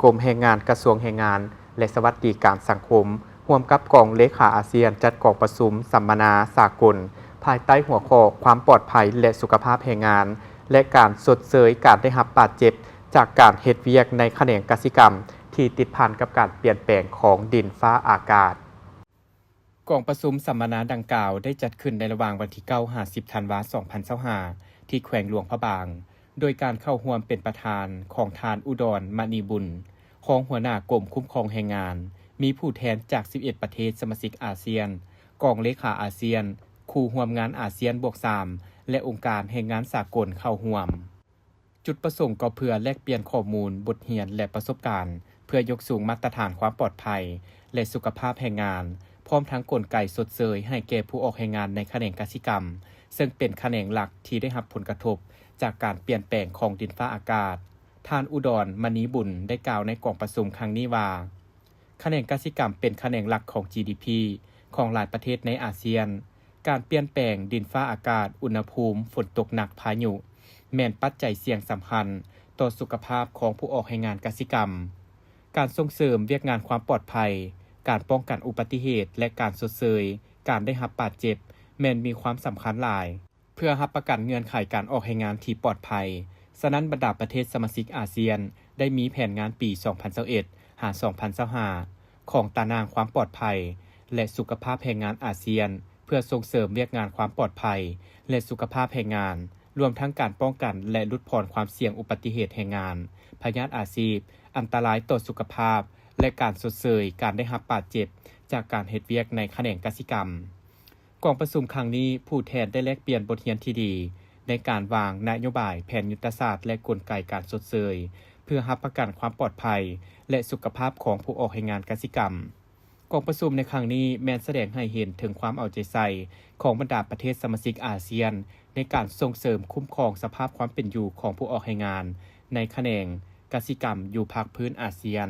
ກົມແຮງງານ ກະຊວງແຮງງານ ແລະ ສະຫວັດດີການສັງຄົມ ຮ່ວມກັບກອງເລຂາອາຊຽນ ຈັດກອງປະຊຸມສຳມະນາສາກົນ ພາຍໃຕ້ຫົວຂໍ້ ຄວາມປອດໄພ ແລະ ສຸຂະພາບແຮງງານ ແລະ ການຊົດເຊີຍການໄດ້ຮັບບາດເຈັບຈາກການເຮັດວຽກໃນຂະແໜງກະສິກຳ ທີ່ຕິດພັນກັບການປ່ຽນແປງຂອງດິນຟ້າອາກາດ. ກອງປະຊຸມສຳມະນາດັ່ງກ່າວໄດ້ຈັດຂຶ້ນໃນລະຫວ່າງວັນທີເກົ້າ ຫາ ສິບ ທັນວາ ສອງພັນຊາວຫ້າ ທີ່ແຂວງຫຼວງພະບາງ, ໂດຍການເຂົ້າຮ່ວມເປັນປະທານຂອງທ່ານ ອຸດອນ ມະນີບຸນ, ຮອງຫົວໜ້າກົມຄຸ້ມຄອງແຮງງານ, ມີຜູ້ແທນຈາກ ສິບເອັດ ປະເທດສະມາຊິກອາຊຽນ, ກອງເລຂາອາຊຽນ, ຄູ່ຮ່ວມງານອາຊຽນບວກສາມ ແລະ ອົງການແຮງງານສາກົນເຂົ້າຮ່ວມ. ຈຸດປະສົງກໍເພື່ອແລກປ່ຽນຂໍ້ມູນ, ບົດຮຽນ ແລະ ປະສົບການ ເພື່ອຍົກສູງມາດຕະຖານຄວາມປອດໄພ ແລະ ສຸຂະພາບແຮງງານ, ພ້ອມທັງກົນໄກຊົດເຊີຍໃຫ້ແກ່ຜູ້ອອກແຮງງານໃນຂະແໜງກະສິກຳ, ເຊິ່ງເປັນຂະແໜງຫຼັກທີ່ໄດ້ຮັບຜົນກະທົບຈາກການປ່ຽນແປງຂອງດິນຟ້າອາກາດ. ທ່ານ ອຸດອນ ມະນີບຸນ ໄດ້ກ່າວໃນກອງປະຊຸມຄັ້ງນີ້ວ່າ, ຂະແໜງກະສິກຳເປັນຂະແໜງຫຼັກຂອງ ຈີດີພີ ຂອງຫຼາຍປະເທດໃນອາຊຽນ. ການປ່ຽນແປງດິນຟ້າອາກາດ, ອຸນຫະພູມ, ຝົນຕົກໜັກ, ພາຍຸ ແມ່ນປັດໄຈສ່ຽງສຳຄັນຕໍ່ສຸຂະພາບຂອງຜູ້ອອກແຮງງານກະສິກຳ. ການສົ່ງເສີມວຽກງານຄວາມປອດໄພ, ການປ້ອງກັນອຸບັດຕິເຫດ ແລະ ການຊົດເຊີຍການໄດ້ຮັບບາດເຈັບ ແມ່ນມີຄວາມສຳຄັນຫຼາຍ. ເພື່ອຮັບປະກັນເງື່ອນໄຂການອອກແຮງງານທີ່ປອດໄພ, ສະນັ້ນບັນດາປະເທດສະມາຊິກອາຊຽນໄດ້ມີແຜນງານປີ ສອງພັນຊາວເອັດ ຫາ ສອງພັນຊາວຫ້າ ຂອງຕາໜ່າງຄວາມປອດໄພ ແລະ ສຸຂະພາບແຮງງານອາຊຽນ ເພື່ອສົ່ງເສີມວຽກງານຄວາມປອດໄພ ແລະ ສຸຂະພາບແຮງງານ, ລວມທັງການປ້ອງກັນ ແລະ ຫຼຸດຜ່ອນຄວາມສ່ຽງອຸບັດຕິເຫດແຮງງານ, ພະຍາດອາຊີບ, ອັນຕະລາຍຕໍ່ສຸຂະພາບ ແລະ ການຊົດເຊີຍການໄດ້ຮັບບາດເຈັບຈາກການເຮັດວຽກໃນຂະແໜງກະສິກຳ. ກອງປະຊຸມຄັ້ງນີ້, ຜູ້ແທນໄດ້ແລກປ່ຽນບົດຮຽນທີ່ດີໃນການວາງນະໂຍບາຍ, ແຜນຍຸດທະສາດ ແລະ ກົນໄກການຊົດເຊີຍ ເພື່ອຮັບປະກັນຄວາມປອດໄພ ແລະ ສຸຂະພາບຂອງຜູ້ອອກແຮງງານກະສິກຳ. ກອງປະຊຸມໃນຄັ້ງນີ້ແມ່ນສະແດງໃຫ້ເຫັນເຖິງຄວາມເອົາໃຈໃສ່ຂອງບັນດາປະເທດສະມາຊິກອາຊຽນ ໃນການສົ່ງເສີມຄຸ້ມຄອງສະພາບຄວາມເປັນຢູ່ຂອງຜູ້ອອກແຮງງານໃນຂະແໜງກະສິກຳຢູ່ພາກພື້ນອາຊຽນ.